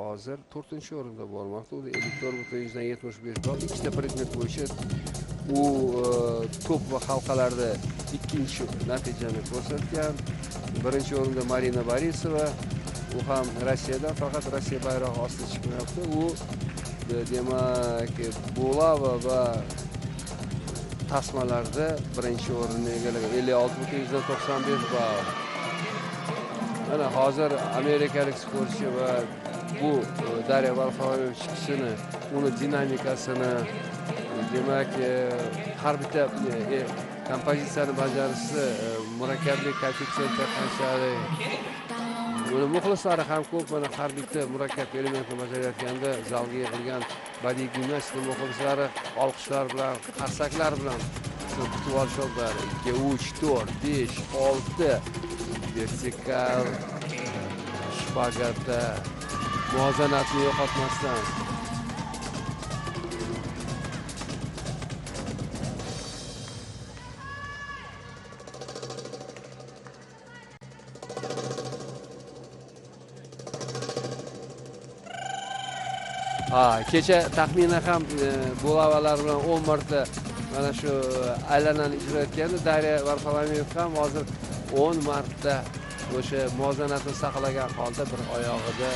hozir 4-o'rinda bormoqda. U 54,75 ball. Ikkita predmet bo'yicha u to'p va halqalarda ikkinchi natijani ko'rsatgan. Birinchi o'rinda Marina Borisova, u ham Rossiyadan, faqat Rossiya bayrog'i ostida chiqmayapti. U demak bulava va tasmalarda birinchi o'rinni egallagan, 56,95 ball. Mana hozir amerikalik sportchi va bu Darya Varfolomeyev chiqishini, uni dinamikasini, demak har bitta kompozitsiyani bajarishi, murakkablik koeffitsiyenti qanchalik, uni muxlislari ham ko'p. Mana har bitta murakkab elementni bajarayotganda zalga yig'ilgan badiiy gimnastika muxlislari olqishlar bilan, qarsaklar bilan kutib olishadi. 2, 3, 4, 5, 6 vertikal shpagatda muvozanatni yo'qotmasdan. Kecha taxminan ham bulavalar bilan 10 marta mana shu aylanani ijro etgandi. Darya Varfolomeyev ham hozir 10 marta o'sha muvozanatni saqlagan holda bir oyog'ida